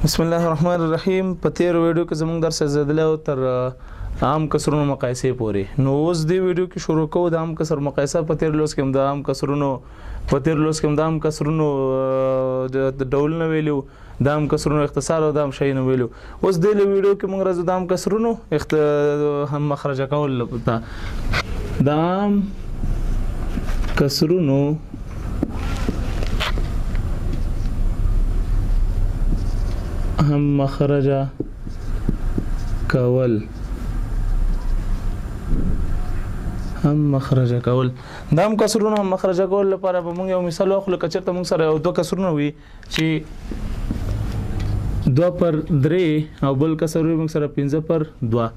بسم الله الرحمن الرحیم. په تیر ویډیو کې زموږ درس زدل او تر عام کسرونو مقایسه پورې. نو اوس دی ویډیو کې شروع کوو د عام کسر مقایسه. په تیر لوس کې هم د عام کسرونو په تیر لوس کې هم د عام کسرونو د ډولونه ویلو، د عام کسرونو اختصار او د عام شیانو ویلو. اوس دی له ویډیو کې موږ راځو د عام کسرونو هم مخرجه کول ته. د عام کسرونو هم مخرجه کول، هم مخرجه کول، د هم کسرونو هم مخرجه کول لپاره به موږ یو مثال واخلو. که چېرته موږ سره یو دوه کسرونه وي چې 2 پر 3 او بل کسر وي موږ سره 5 پر 2،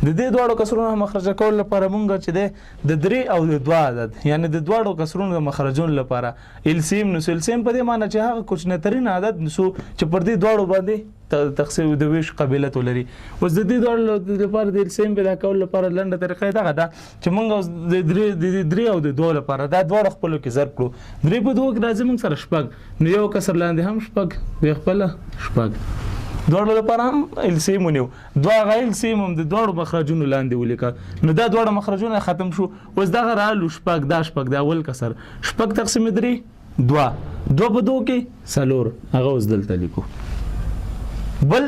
د دې دواړو کسرونو هم مخرجه کول لپاره موږ چې دی د 3 او د 2 عدد، یعنی د دواړو کسرونو د مخرجونو لپاره السیم نسو. السیم په دې معنی چې هغه کوچنی ترین عدد نسو چې پر دې دواړو باندې تقسیم د ویش قابلیت ولري. اوس د دې دواړو لپاره د السیم پیدا کولو لپاره لنډه طریقه دغه ده چې موږ اوس د 3 او د 2 لپاره دا دواړه خپلو کې ضرب کړو. 3 په 2 کې راځي موږ سره شپږ، نو یو کسر لاندې هم شپږ، دی خپله شپږ، دواړو لپاره هم السیم ونیو. دوه هغه السیم هم د دواړو مخرجونو لاندې ولیکه، نو دا دواړه مخرجونه ختم شو. اوس دغه رالو شپږ، دا شپږ د اول کسر، شپږ تقسیم 3 2، 2 په 2 کې 4، هغه اوس دلته لیکو. بل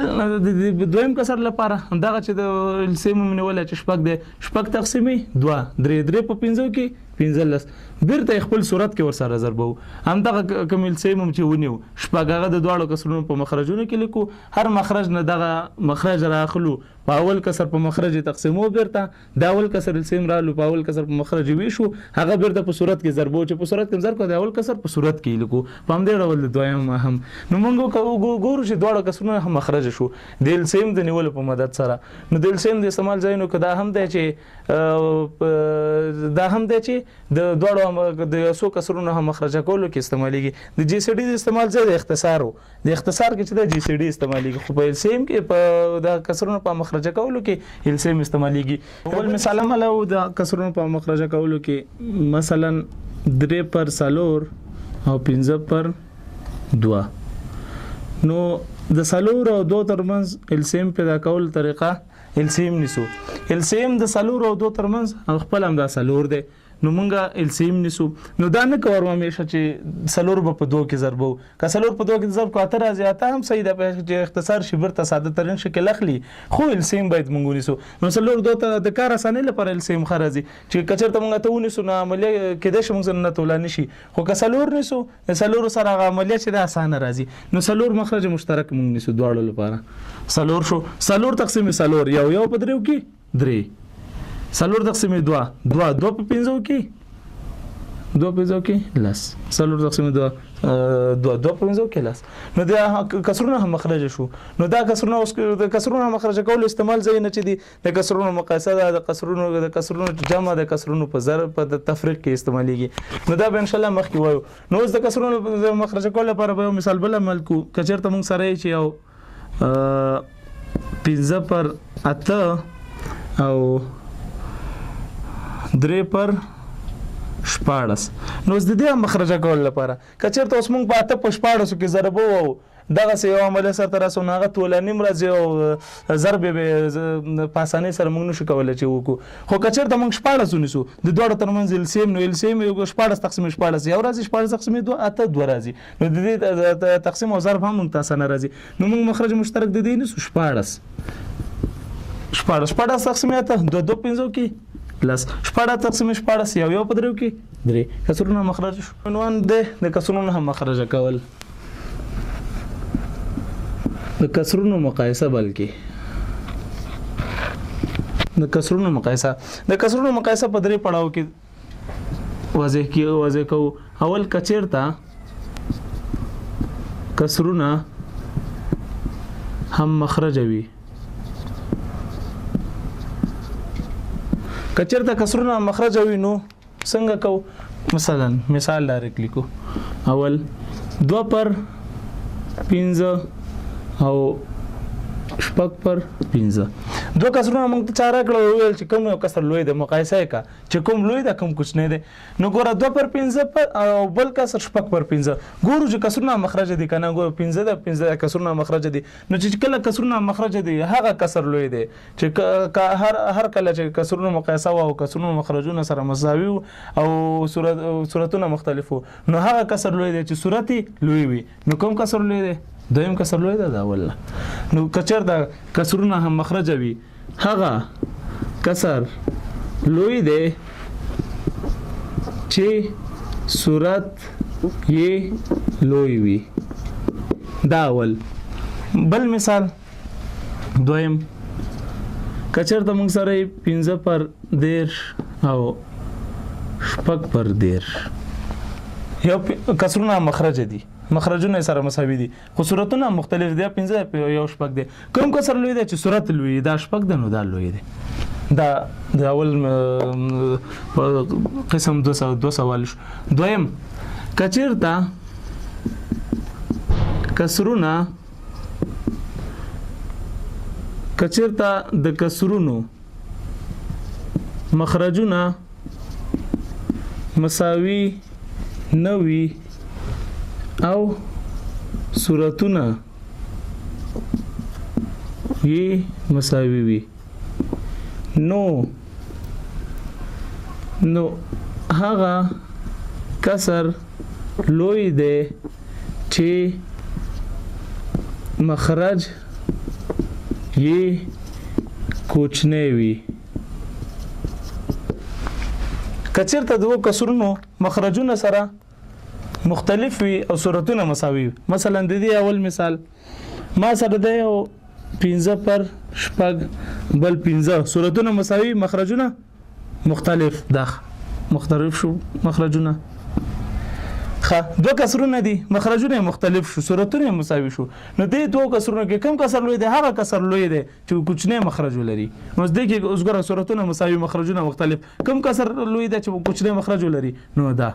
دویم کسر لپاره دغه چې د السیم مې نیولی چې شپږ دی، شپږ تقسیمې 2 3، 3 په 5 کې 15، بیرته یې خپل صورت کې ورسره ضربوو. همدغه کوم السیم هم چې ونیو شپږ، هغه د دواړو کسرونو په مخرجونو کې لیکو. هر مخرج نه دغه مخرج راخلو، په اول کسر په مخرج تقسیمو، بیرته د اول کسر السیم رالو، په اول کسر په مخرج ویشو، هغه بیرته په صورت کې ضربو چې په صورت کې ضرب کړو د اول کسر په صورت کې لیکو. په همدې ډول د دویم هم. نو موږ ګورو چې دواړه کسرونه هم مخرج شو د السیم د نیولو په مدد سره. نو د السیم د استعمال ځایونو کې دا هم دی چې دا هم دی چې د دواړو د څو کسرونو هم مخرجه کولو کې استعمالېږي. د جي سي ډي د استعمال ځای د اختصار و، د اختصار کې چې د جي سي ډي استعمالېږي، خو په السیم کې په د کسرونو په مخرجه کولو کې السیم استعمالېږي. بل مثال هم له د کسرونو په مخرجه کولو کې مثلا 3 پر 4 او 5 پر 2. نو د 4 او 2 ترمنځ السیم پیدا کول طریقه السیم نیسو. السیم د 4 او 2 ترمنځ خپل هم دا 4 دی، نو مونږه السیم نیسو. نو دا نه کوو همیشه چې 4 به په 2 کې ضربو، که 4 په 2 کې ضرب کړو 8 راځي، 8 هم صحیح ده چې اختصار شي بیرته ساده ترین شکل اخلي، خو السیم باید مونږ ونیسو. نو 4 2 ته د کار اسانۍ لپاره السیم ښه راځي چې که چېرته مونږ ته ونیسو نو عملیه کېدای شي مونږ سره نه تولا نه شي، خو که 4 نیسو د 4 سره هغه عملیه چې ده اسانه راځي. نو 4 مخرج مشترک مونږ نیسو دواړو لپاره. 4 شو، 4 تقسیم 4 یو یو په 3 کې 3، 4 تقسیم 2 2، 2 په 5 کې 2 په 5 کې لس، 4 تقسیم 2 2، 2 په 5 کې لس. نو دا کسرونه هم مخرج شو. نو دا کسرونه اوس د کسرونه مخرج کول استعمال ځای نه چې دي د کسرونو مقایسه ده، د کسرونو د کسرونو جمع د کسرونو په ضرب په تفریق کې استعمالېږي. نو دا به ان شاء الله مخکې وایو. نو اوس د کسرونو د مخرج کول لپاره به یو مثال بل عمل کو. که چېرته موږ سره یې چې یو 5 پر 8 او 3 پر 16، نو اوس د دې مخرجه کول لپاره که چېرته اوس موږ په 8 په 16 کې ضربو او دغسې یو عملیه سرته رسو، نو هغه توله نیم راځي او ضرب یې به په اسانۍ سره موږ نشو کولی چې وکړو. خو که چېرته موږ 16 ونیسو د دواړو ترمنځ السیم، نو السیم یو 16 تقسیم 16 یو راځي، 16 تقسیم 2 8 2 راځي، نو د دې تقسیم او ضرب هم موږ ته اسانه راځي. نو موږ مخرج مشترک د دې نیسو 16، 16، 16 تقسیم 8 2 2 5 کې لس، 16 تقسیم 16 یو یو په 3 کې 3. کسرونه مخرج شو. عنوان دی د کسرونو هم مخرج کول، د کسرونو مقایسه، بلکې د کسرونو مقایسه. د کسرونو مقایسه په 3 پړاو کې واضح کی واضح کوو. اول که چېرته کسرونه هم مخرج وي، که چېرته کسرونه هم مخرج وي نو څنګه کوو؟ مثلا مثال ډایرکټ لیکو. اول 2 پر 5 او 6 پر 5. دوه کسرونه موږ ته چا راکړل، وویل چې کوم یو کسر لوی دی، مقایسه یې کړه چې کوم لوی دی کوم کوچنی دی. نو ګوره 2 پر 5 او بل کسر 6 پر 5. ګورو چې کسرونه مخرج دي که نه. ګوره 5 ده، 5 کسرونه مخرج دي. نو چې کله کسرونه مخرج دي هغه کسر لوی دی چې هر کله چې کسرونه مقایسه وه او کسرونه مخرجونه سره مساوي وو او صورتونه مختلف وو، نو هغه کسر لوی دی چې صورت یې لوی وي. نو کوم کسر لوی دی؟ دویم کسر لوی دی، دا اول. نو که چېرته کسرونه هم مخرجه وي هغه کسر لوی دی چې صورت یې لوی وي. دا اول. بل مثال دویم، که چېرته موږ سره 5 پر 30 او 6 پر 30، یو کسرونه مخرج دي، مخرجونه سره مساوي دي خو صورتونه مختلف دي. 5 یو 6 دی. کوم کسر لوی دی چې صورت لوی؟ دا 6 دی، نو دا لوی دی. دا د اول قسم دوه سوال شو. دویم، که چېرته کسرونه، که چېرته د کسرونو مخرجونه مساوي نه وي او صورتونه یې مساوي وي، نو هغه کسر لوی دی چې مخرج یې کوچنی وي. که چېرته دوو کسرونو مخرجونه سره مختلف وي او صورتونه مساوي وي، مثلا د دې اول مثال ما سره دی یو 5 پر 6 بل 5، صورتونه مساوي مخرجونه مختلف، دا مختلف شو مخرجونه. ښه، دوه کسرونه دي، مخرجونه یې مختلف شو، صورتونه یې مساوي شو. نو دې دوو کسرونو کې کوم کسر لوی دی؟ هغه کسر لوی دی چې کوچنی مخرج ولري. نو اوس دې کې اوس ګوره صورتونه مساوي مخرجونه مختلف، کوم کسر لوی دی چې کوچنی مخرج ولري؟ نو دا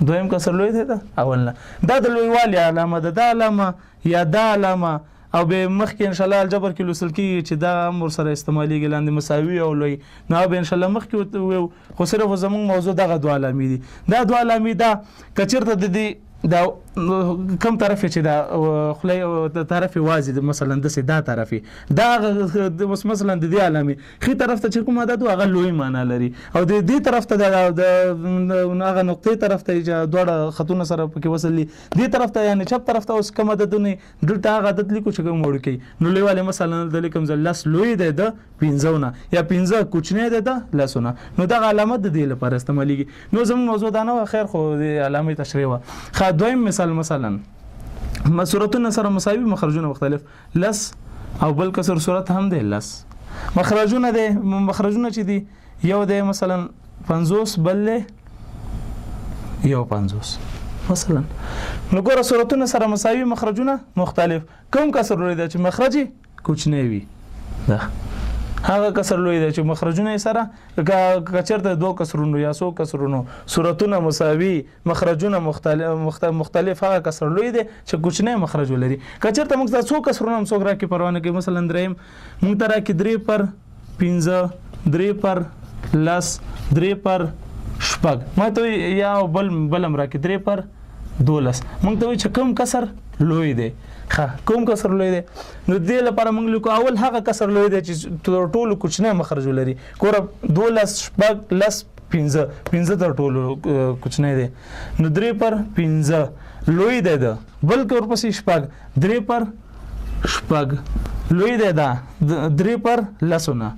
دویم کسر لوی دی، دا اول نه. دا د لویوالي علامه ده، دا علامه یا دا علامه او به مخکې انشاءالله الجبر کې لوستل کېږي چې دا هم ورسره استعمالېږي لاندې مساوي او لوی. نو به انشاءالله مخکې وویو، خو صرف زموږ موضوع دغه دوه علامې دي. دا دوه علامې دا که چېرته د دې دا کوم طرف چې دا خلی د طرف وازي دی، مثلا داسې دا طرف دا اوس مثلا د دې علامې ښي طرف ته چې کوم عدد و هغه لوی معنا لري، او د دې طرف ته د هغه نقطې طرف ته چې دواړه خطونه سره پکې وصل دي، دې طرف ته یعنې چپ طرف ته اوس کوم عددونه دلته هغه عدد لیکو چې کوم وړوکی. نو لویوالی مثلا دلته لیکم زه 10 لوی دی د 5 نه، یا 5 کوچنی دی د 10 نه. نو دغه علامه د دې لپاره استعمالېږي. نو زموږ موضوع دا نه وه، خیر خو دې علامې تشریح وه. ښه، دویم مثال مثلا صورتونه سره مساوي مخرجونه مختلف، 10 او بل کسر صورت هم دی 10، مخرجونه دی، مخرجونه چې دي یو دی مثلا 50 بل دی 51 مثلا. نو ګوره صورتونه سره مساوي مخرجونه مختلف، کوم کسر لوی دی چې مخرج یې کوچنی وي؟ دا هغه کسر لوی دی چې مخرجونه یې سره که چېرته دوو کسرونو یا څو کسرونو صورتونه مساوي مخرجونه مختلف، هغه کسر لوی دی چې کوچنی مخرج ولري. که چېرته موږ ته څو کسرونه هم څوک راکړي پروا نه کوي. مثلا درېیم موږ ته راکړي 3 پر 5، 3 پر 10، 3 پر 6، ما ته وایي یا بل هم راکړي 3 پر 12، موږ ته وایي چې کوم کسر لوی دی. ښه، کوم کسر لوی دی؟ نو دې لپاره موږ لیکو اول هغه کسر لوی دی چې تر ټولو کوچنی مخرج ولري. ګوره 12 6 10 5، 5 تر ټولو کوچنی دی، نو 3 پر 5 لوی دی ده، بل که ورپسې 6، 3 پر 6 لوی دی دا 3 پر 10 نه،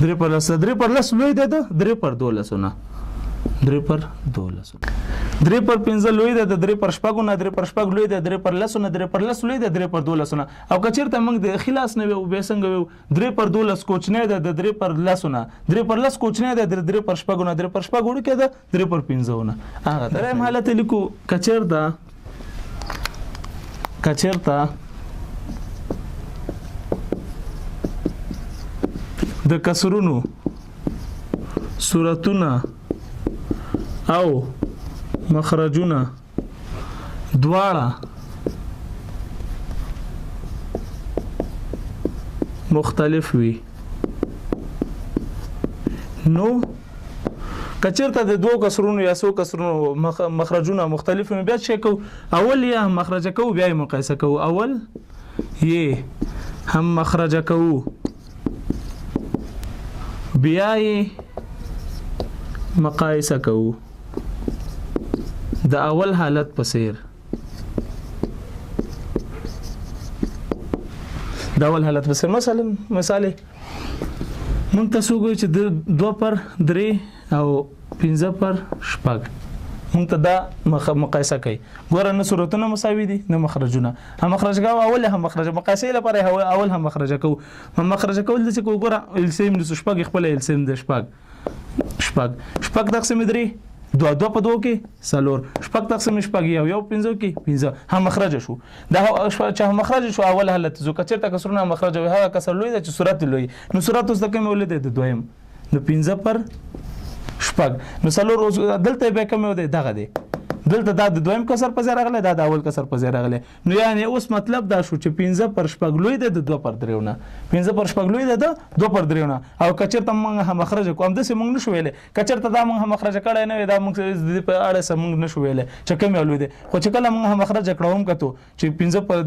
3 پر 10، 3 پر 10 لوی دی ده، 3 پر 12 نه، 3 پر 12، 3 پر 5 لوی دی د 3 پر 6 نه، 3 پر 6 لوی دی 3 پر 10 نه، 3 پر 10 لوی دی 3 پر 12 نه. او که چېرته موږ د ښي لاس نه ویو بیا څنګه ویو؟ 3 پر 12 کوچنی دی د 3 پر 10 نه، 3 پر 10 کوچنی دی د 3 پر 6 نه، 3 پر 6 وړوکی دی 3 پر 5 نه. هغه دریم حالت لیکو، که چېرته د کسرونو صورتونه او مخرجونه دواړه مختلف وي. نو کچرته د دوو کسرونو یا څو کسرونو مخرجونه مختلف وي، بیا څه کوو؟ اول یې هم مخرجه کوو، بیا یې مقایسه کوو. اول یې هم مخرجه کوو، بیا یې مقایسه کوو د اول حالت په څیر. د اول حالت په څیر مثلا مثال مونږ ته څوک وایي چې 2 پر 3 او 5 پر 6، مونږ ته دا مقایسه کوي. ګوره نه صورتونه مساوي دي نه مخرجونه. هم مخرج کوو اول هم مخرج مقایسې لپاره اول هم مخرج کوو. هم مخرج کول داسې کوو، ګوره السیم نیسو، شپږ خپله السیم دی، شپږ شپږ شپږ تقسیم 3 2، 2 په 2 کې 4، شپږ تقسیم 6 1، 1 5 کې 5، هم مخرج شو. دا چې هم مخرج شو اول حالت ځو. که چېرته کسرونه هم مخرج وي، هغه کسر لوی دی چې صورت لوی، نو صورت اوس د کوم لوی دی؟ د دویم. نو 5 پر 6، نو 4 اوس دلته بیا کوم یو دی؟ دغه دی. دلته دا د دویم کسر په ځای راغلی، دا د اول کسر په ځای راغلی. نو یعنې اوس مطلب دا شو چې 5 پر 6 لوی دی د 2 پر 3 نه، 5 پر 6 لوی دی د 2 پر 3 نه. او که چېرته موږ هم مخرج کوو، همداسې موږ نشو ویلی. که چېرته دا موږ هم مخرج کړی نه وي، دا موږ د دې په اړه څه موږ نشو ویلی چې کوم یو لوی دی. خو چې کله موږ هم مخرج کړو، هم کتو چې 5 پر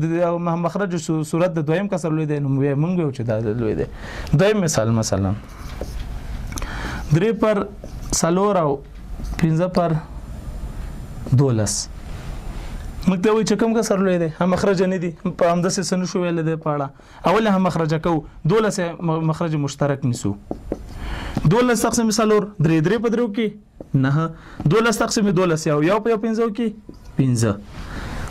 هم مخرج صورت د دویم کسر لوی دی، نو موږ ویو چې دا لوی دی. دویم مثال مثلا 3 پر 4 او 5 پر 12. موږ ته وایي چې کوم کسر لوی دی؟ هم مخرج نه دي، په همداسې څه نشو ویلی دی په اړه. اول هم مخرج کوو، 12 مخرج مشترک نیسو. 12 تقسیم 4 3، 3 په 3 کې 9، 12 تقسیم 12 1، 1 په 1 5 کې 5.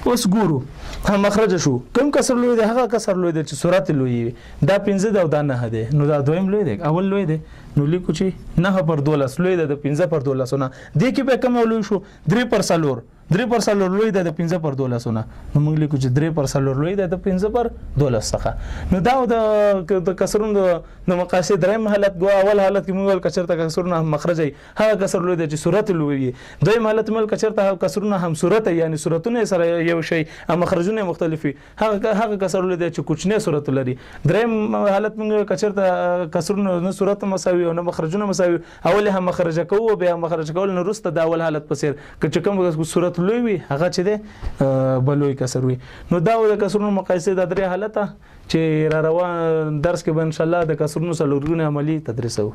اوس ګورو هم مخرج شو، کوم کسر لوی دی؟ هغه کسر لوی دی چې صورت لوی وي. دا 5 دی او دا 9 دی، نو دا دویم لوی دی، اول لوی دی. نو لیکو چې 9 پر 12 لوی دی د 5 پر 12 نه. دې کې بیا کوم یو لوی شو؟ 3 پر 4، 3 پر 4 لوی دی د 5 پر 12 نه. نو موږ لیکو چې 3 پر 4 لوی دی د 5 پر 12 څخه. نو دا د کسرونو د مقایسې دریم حالت. ګو اول حالت کې موږ ویل که چېرته کسرونه هم مخرج وي، هغه کسر لوی دی چې صورت لوی وي. دویم حالت موږ ویل که چېرته هغه کسرونه هم صورت وي، یعنې صورتونه یې سره یو شی او مخرجونه یې مختلف وي، هغه کسر لوی دی چې کوچنی صورت لري. دریم حالت موږ ویل که چېرته کسرونه نه صورت مساوي او نه مخرجونه مساوي، اول یې هم مخرج کوو، بیا مخرج کول نه وروسته د اول حالت په څېر که چې کوم صورت لوی وي هغه چې دی به لوی کسر وي. نو دا د کسرونو مقایسې دا درې حالته چې را روان درس کې به انشاءالله د کسرونو څلورګونې عملي تدریسوو.